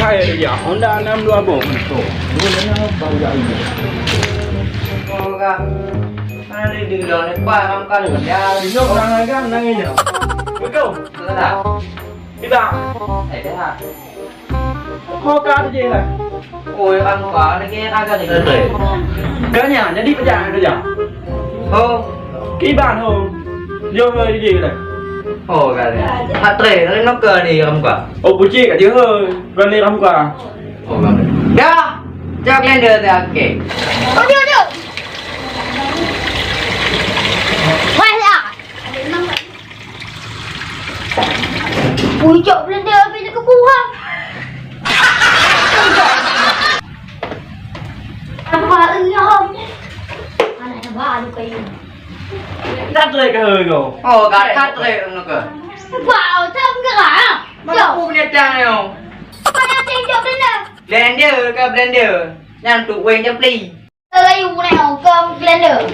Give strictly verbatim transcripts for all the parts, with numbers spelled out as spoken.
Kaya ya, Honda enam dua boh. Tuh, dua lima baru dah ini. Oh, Kak. Mana dia dulu? Lepas, Kak. Ya, duduk, orang agak nangis je. Betul. Betul tak? Tidak. Eh, dah. Ho ka teuh jih lah. Oh, ya kan, Pak. Ada kira kagak nih. Betul. Ganya, jadi pejah, pejah. Oh. Kiban ho. Yo, ho, jih lah. Oh, kan. Hatre, lalu nak ke di Ramka? Oh, pucik kat dia, ho. Bukan di Ramka. Oh, kan. Dah. Cak lender dah, okey. Oh, dia, dia. Wah, ya. Pucuk belenda habis dikebuang. Apa iya? Anak baru kayu. Dah try ke kau? Oh, kat kat try ke? Wow, tak gerak. Mana aku punya tang ni? Mana tengok belenda? Belenda ke belenda? Yang tu weng je beli. Rayu nèk ong keu Glenda.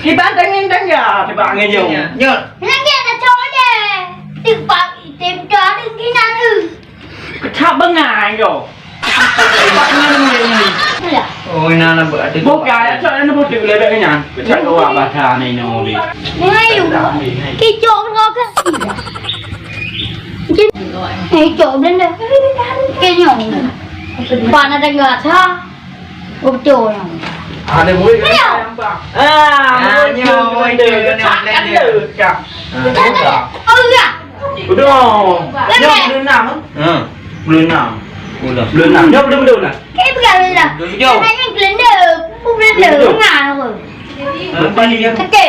Kiban tangieng tangga, kiban angin nyoe. Nyoe. Lagèe na cok deh. Tiba item ka deungon kinan eu. Keucap beungai kau. Keucap beungai ni. Alah. Oh, ina na buat ati. Bukan, ya, cok na buat lebek nyan. Keucap kau apa dah ni no ni. Rayu. Kicok kau ke? Eh, cok Glenda. Kayaknya. Panas tangga sa. Beutôi. Ada murid kan? Iya. Ah, murid nyoe, murid nyoe, kena cak blender. Cak. Ah, buka. Oh, iya. Udah. Blender. Nyoe bulan enam, eh? Ha. Bulan enam. Bulan. Bulan enam. Nyoe bulan, bulan enam. Kayak bukan blender. Bulan tujuh. Katanya blender. Bukan blender. Bulan tujuh. Enggak, apa? Berarti ya. Oke.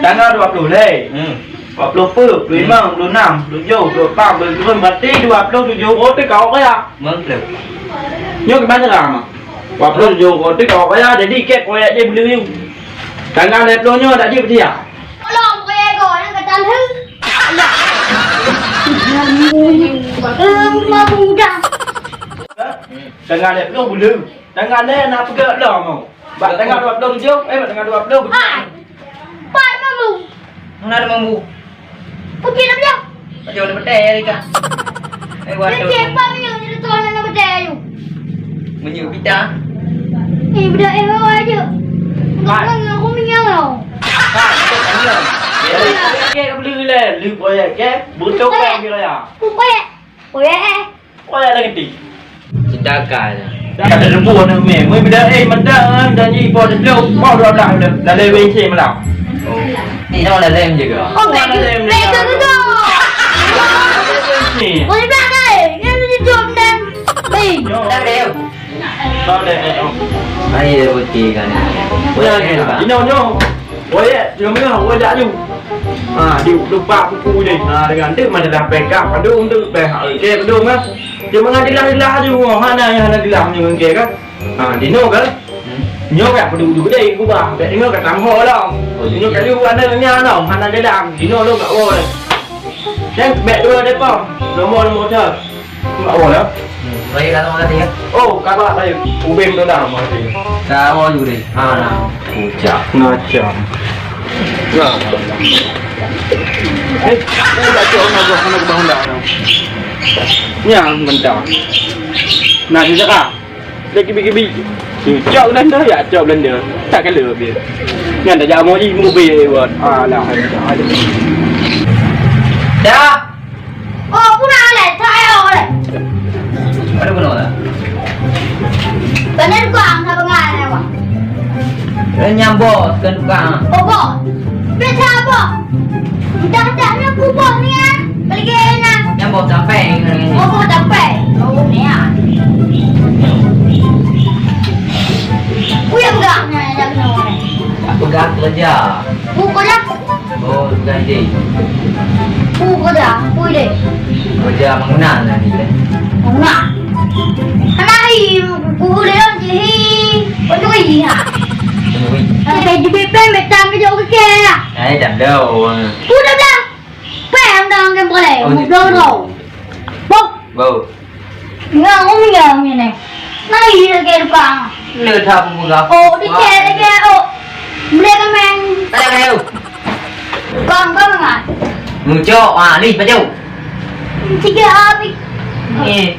Tanggal dua puluh leh. Hmm. Dua puluh empat, dua puluh lima, dua puluh enam, dua puluh tujuh, dua puluh lapan, dua puluh sembilan, berarti dua puluh tujuh orang tu kau kaya. Mantap. Nyoe gimana lah, Mak? Dua puluh tujuh orang tu kau kaya, jadi kek proyek dia beli. Tanggal dua puluh nyoe dak jeuet dia. Tolong proyek kau, yang kata lu. Eh, rumah muda. Tanggal dua puluh bulu. Tanggal leh na peugah belom. Bak tanggal dua puluh tujuh, eh, bak tanggal dua puluh. Hai. Pat mambu. Mana ada mambu? Pergi dah belum? Ayo, nak betai ya, Rika. Eh, waduh. Pergi apa ni? Jadi tuan nak betai ayo. Menyuk kita. Eh, budak eh, bawa aja. Hai. Ngon aku menyang tau. Hai, menyang. Ya, ya, ya, ya, beli le, lu proyek, ya. Betul kan, Proyek. Proyek. Proyek, eh. Proyek lagi ti. Citaka je. Dah ada lembu anak meh. Mui beda, eh, mantap, ah, janji ipo teuplok, mau dua belas dah. Dah lewat sini malam. Oh. Ni nama dah lem juga. Oh, baik tu. Baik tu tu. Ni. Boleh belakang, eh. Kan tu jom dan. Baik. Dah lem. Dah lem, eh, oh. Mari dia putih kan. Boleh kan? Ino, ino. Woe, cuma meunan, woe jak aju. Ha, di lupa buku ni. Ha, dengan tu masalah pekak padum tu, peh, okey, padum kan. Cuma ngan jelas-jelas aju, oh, hana nyang hana jelas nyoe, okey kan. Ha, dino kan. Nyoe kan padum duduk deh, kubah. Bek nyoe kan tamho lah. Oh, nyoe kan aju aneuk nyan lah, hana jelas. Dino lo kat woe. Dan bek dua depan. Nomor, nomor dah. Awak lah. Hmm, baik, kata makasih ya. Oh, kata saya. Ubeng tu dah, makasih. Dah, awak juga deh. Ha, nah. Ucap. Ngacam. Nah. Eh, aku tak cok nak buat, nak buat hendak. Nyang bentar. Nah, dia cakap. Dia kibi-kibi. Cok belanda, ya, cok belanda. Tak kala dia. Nyan dah jamu ji, mu be buat. Alah, alah, alah. Dah. Oh, puna le, tak ayo le. Ada puna le. Bener gua enggak bengal le, Bang. Renyang bos, kan tukang. Oh, bos. Biasa, bos. Dah, dah, nak kubah ni, ah. Balik ke nak. Nyang bos sampai. Oh, bos sampai. Oh, ni, ah. Uyang enggak, nak, nak, nak. Tak pegang kerja. Buku dah. Oh, ganti. Ku kerja, ku deh. Kerja bangunan tadi, eh? Bangunan. Hana hi, ku deh lom je hi. Pencuri ha. Pencuri. Sampai di P P, metang ke jauh ke kaya. Eh, dah dah. Ku dah dah. Peh, dah angkat boleh. Oh, Mudah gitu. Tau. Bok. Bau. Nggak, Umi, nggak, Umi, nih. Nah, iya, kayak tukang. Le that pemuda. Oh, di cek lagi, oh. Boleh kan, men? Ada kayu. Bang, bang, bang. Mucok, ah, ni, baju. Tiga habis. Ni.